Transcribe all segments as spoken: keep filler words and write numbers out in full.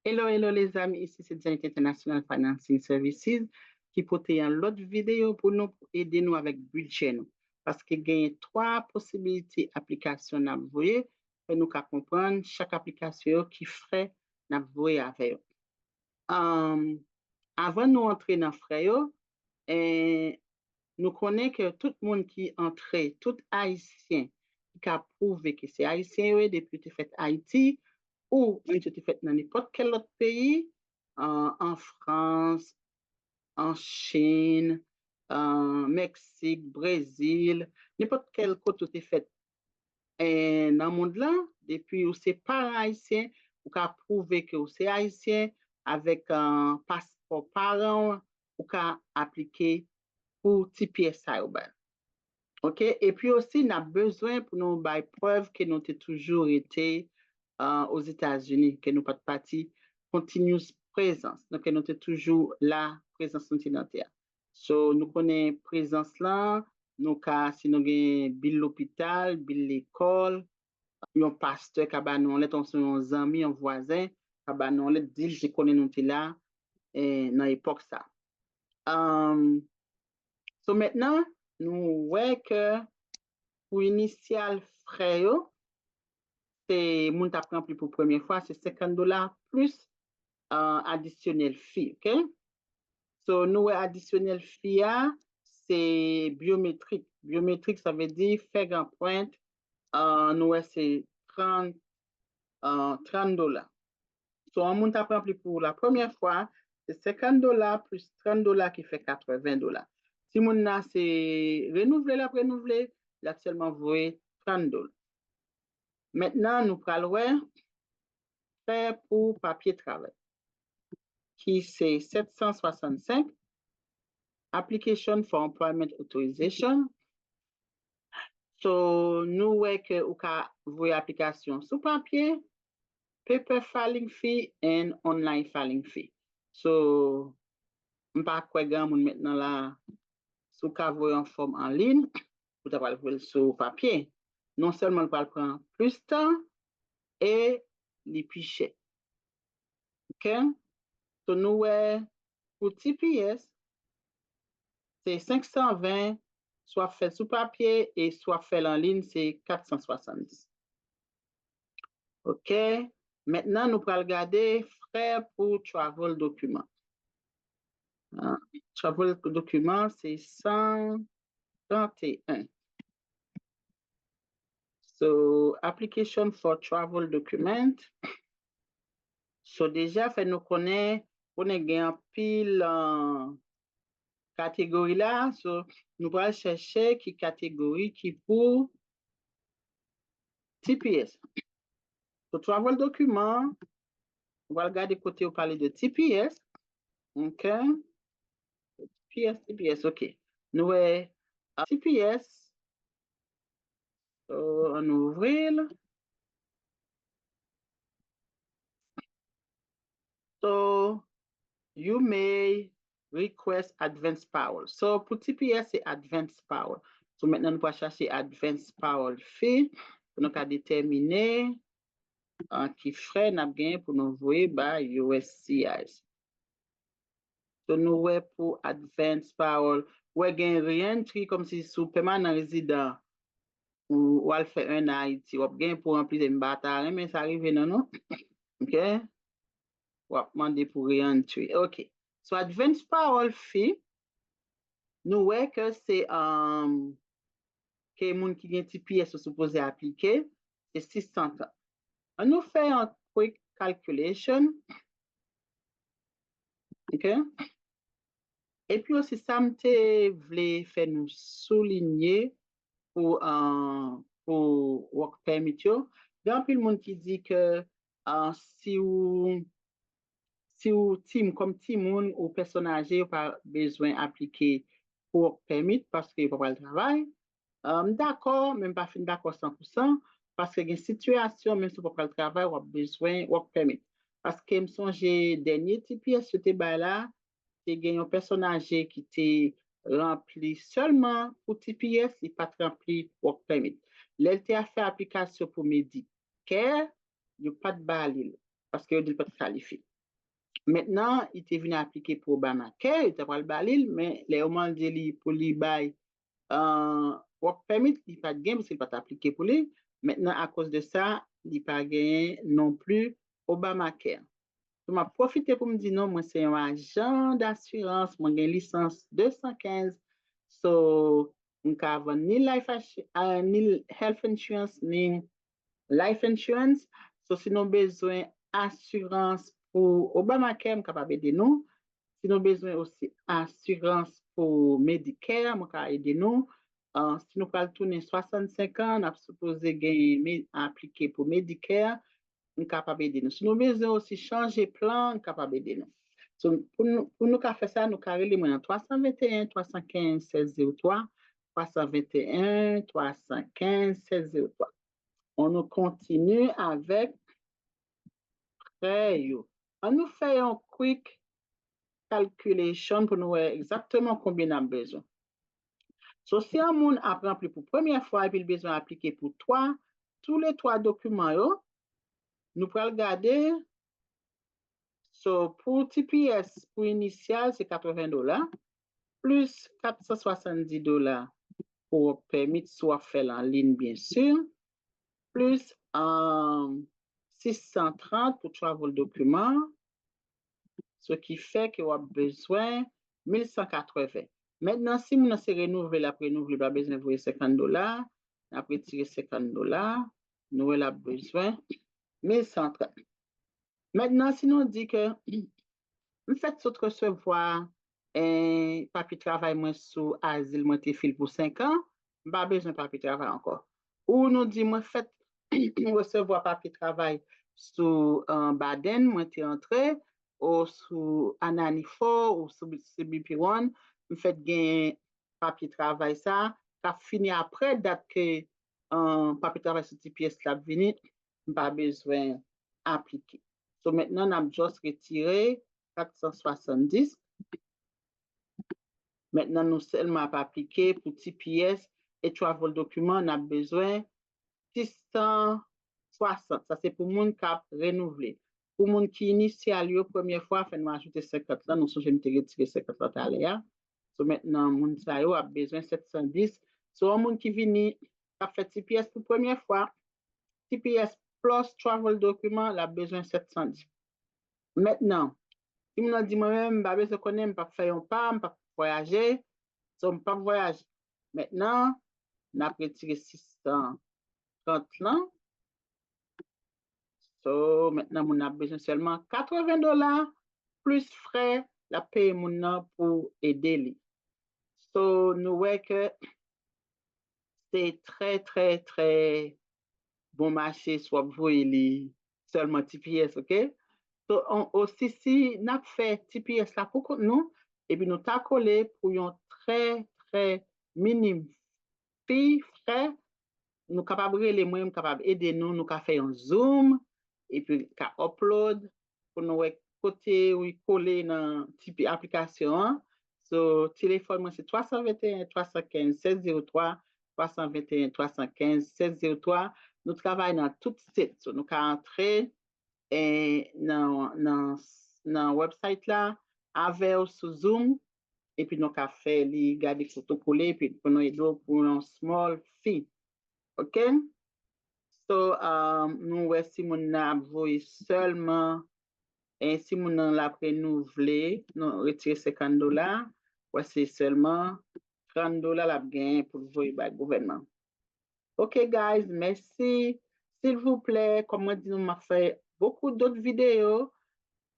Hello, hello, lezanmi, isi se Zenith International Financing Services ki pote yon lòt videyo pou nou, pou ede nou avèk bidjè nou. Paske genyen twa posibilite aplikasyon n ap voye, fè nou ka konprann chak aplikasyon yo, ki frè n ap voye avè yo. Ann, avan nou antre nan frè yo, en, nou konnen ke tout moun ki antre, tout Ayisyen ki ka pwouve ke se Ayisyen yo ye depi yo te fèt Ayiti, ou menm si yo te fèt nan nenpòt kèl lòt peyi, an, an Frans, an Chin, an Meksik, Brezil, nenpòt kèl kote ou te fèt, en, nan mond lan, depi ou se paran ayisyen, ou ka pwouve ke ou se ayisyen avèk, an, paspò paran w, ou ka aplike pou T P S sa yo bay. Oke? Epi osi, n ap bezwen pou nou bay prèv ke nou te toujou rete, an, Ozetazini, ke nou pa t pati, continuous presence. Donk, ke nou te toujou la, prezans nou te nan tè a. So, nou konnen prezans lan, nou ka, si nou gen bil lopital, bil lekòl, yon pastè ka ba nou yon lèt, yon, yon zanmi, yon vwazen, ka ba nou yon lèt, di l, je konnen nou te la, eh, nan epòk sa. Um, so, mentnan, nou wè ke pou inisyal frè yo, se moun t ap ranpli pou premye fwa, se senkant dola plis, uh, adisyonèl fi, oke? So, nou wè adisyonèl fi a, se byometrik. Byometrik, sa vle di fè anprent, uh, nou wè se trant, uh, trant dola. So, yon moun t ap ranpli pou la premyè fwa, se senkant dola plis trant dola ki fè katreven dola. Si moun nan se renouvle l ap renouvle, l aktyèlman voye trant dola. Mentnan, nou pral wè frè pou papye travay, ki se sèt san swasannsenk, application for employment authorization. So, nou wè ke ou ka voye aplikasyon sou papye, paper filing fee and online filing fee. So, m pa kwè gen moun mentnan la, si w ka voye yon fòm an liy, ou ta pral voye l sou papye. Non sèlman l pral pran plis tan, e li pi chè. Oke? So, nou wè pou T P S, se senk san ven, si w ap fè l sou papye, e si w ap fè l an liy, se kat san swasanndis. Oke? Mentnan, nou pral gade frè pou travel document. Ah, travel document, se san trant e en. So, application for travel document. So, deja fè nou konnen, konnen gen anpil, ah, kategori la. So, nou pral chèche ki kategori ki pou T P S. So, travel document, nou pral gade kote yo pale de T P S. Oke? T P S, T P S, oke. Nou wè, ah, T P S, so, ann ouvri l. So, you may request advance parole. So, pou T P S, se advance parole. So, mentnan nou pral chache advance parole fee, pou nou ka detèmine, ah, ki frè n ap genyen pou nou voye ba U S C I S. So, nou wè pou advance parole, wè gen reentry, kòmsi si w pèmanan rezidan, ou, ou al fè un an Ayiti, w ap gen pou ranpli, m pa ta renmen sa rive non, non. Oke? W ap mande pou reentry. Oke. So, advance parole fee, nou wè ke se, um, ke moun ki gen T P S yo sipoze aplike, se sis san trant. Ann nou fè yon quick calculation. Oke? Epi osi, sa m te vle fè nou soulinye pou, ah, pou work permit yo, gen anpil moun ki di ke, ah, si w, si w tim-, kòm timoun ou pèsòn aje, yo pa bezwen aplike pou work permit paske yo pa pral travay. Ah, m dakò, men m pa fin dakò san pou san, paske gen sitiyasyon, menm si w pa pral travay, w ap bezwen work permit. Paske m sonje dènye T P S yo te bay la, te gen yon pèsòn aje ki te ranpli sèlman pou T P S, li pa t ranpli work permit. Lè l te al fè aplikasyon pou Medicare, yo pa t ba li l, paske yo di l pa t kalifye. Mentnan, li te vin aplike pou Obamacare, yo ta pral ba li l, men lè yo mande li pou li bay uh, work permit, li pa t gen, paske li pa t aplike pou li. Mentnan, akoz de sa, li pa genyen non pli Obamacare. So, m ap pwofite pou m di nou, mwen se yon ajan dasirans, mwen gen lisans de san kenz. So, m ka vann ni life, uh, ni health insurance, ni life insurance. So, si nou bezwen asirans pou Obamacare, m kapab ede nou. Si nou bezwen osi asirans pou Medicare, mwen ka ede nou. Uh, si nou pral tounen swasannsenk an, n ap sipoze genyen aplike pou Medicare, m kapab ede nou. Si nou bezwen osi chanje plan, m kapab ede nou. So, pou nou, pou nou ka fè sa, nou ka rele mwen nan twa san venteyen, twa san kenz, sèz zewo twa, twa san venteyen, twa san kenz, sèz zewo twa. On nou kontinye avèk prè yo. An nou fè yon quick calculation pou nou wè egzakteman konbyen n ap bezwen. So, si yon moun ap ranpli pou premyè fwa epi l bezwen aplike pou twa, tou le twa dokiman yo, nou pral gade. So, pou T P S, pou inisyal, se katreven dola, plis kat san swasanndis dola pou work permit, si w ap fè l an liy, byen si, plis, um, sis san trant pou travel dokiman, so ki fè ke w ap bezwen mil san katreven. Mentnan, si moun nan se renouvle, l ap renouvle, pa bezwen voye senkant dola, n ap retire senkant dola, nou wè l ap bezwen mil san trant. Mentnan, si nou di ke m fèk sot resevwa, eh, papye travay mwen sou azil mwen te fil pou senk an, m pa bezwen papye travay ankò. Ou nou di mwen fèk resevwa papye travay sou, eh, badenn mwen te antre, ou sou ananifo, ou sou C B P one, m fèk gen papye travay sa, k ap fini apre dat ke, eh, papye travay sou T P S la ap vini, m pa bezwen aplike. So, mentnan, n ap just retire kat san swasanndis. Mentnan, nou sèlman ap aplike pou T P S e travel dokiman, n ap bezwen sis san swasant. Sa se pou moun k ap renouvle. Pou moun ki inisyal yo, premyè fwa, fè nou ajoute senkant lan. Nou sonje m te retire senkant lan talè a. So, mentnan, moun sa yo ap bezwen sèt san dis. So, yon moun ki vini, k ap fè T P S pou premyè fwa, T P S plus travel dokiman, l ap bezwen sèt san dis. Mentnan, si moun nan di mwen menm, m pa bezwen konnen, m p ap fè yon pa, m p ap vwayaje, so m p ap vwayaje. Mentnan, n ap retire sis san trant lan. So, mentnan, moun nan ap bezwen sèlman katreven dola, plis frè l ap peye moun nan pou ede li. So, nou wè ke se trè, trè, trè bon mache si w ap voye li sèlman T P S, oke? So, on, osi, si n ap fè T P S la pou kont nou, epi nou ta kole pou yon trè, trè minim fi, frè, nou kapab rele mwen, m kapab ede nou, nou ka fè yon Zoom, epi ka upload, pou nou wè kote ou kole nan T P aplikasyon an. So, telefòn mwen se twa san venteyen, twa san kenz, sèz zewo twa, twa san venteyen, twa san kenz, sèz zewo twa. Nou travay nan tout state. So, nou ka antre, eh, nan, nan, nan website la avè w sou Zoom, epi nou ka fè li gade kote w kole, epi pou nou ede w pou yon small fee. Oke? So, um, nou wè si moun nan ap voye sèlman, e si moun nan l ap renouvle, nou retire senkant dola, wè se sèlman trant dola l ap genyen pou l voye bay gouvènman. Oke, guys, mèsi. Silvouplè, kòm mwen di nou, m ap fè bokou dòt videyo.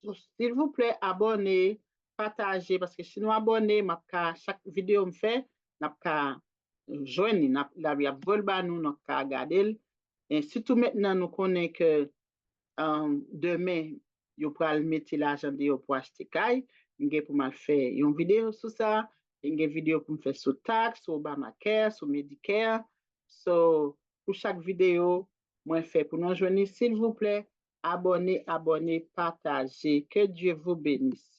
So, silvouplè, abòne, pataje, paske si nou abòne, m ap ka, chak videyo m fè, n ap ka jwenn li, n ap, l ap, y ap voye l ba nou, n ap ka gade l. E sitou mentnan nou konnen ke, um, demen, yo pral mete lajan deyò pou achte kay. M gen pou m al fè yon videyo sou sa. M gen videyo pou m fè sou taks, sou Obamacare, sou Medicare. So, pou chak videyo mwen fè pou nou jwenn li, silvouplè, abòne, abòne, pataje. Que Dieu vous bénisse.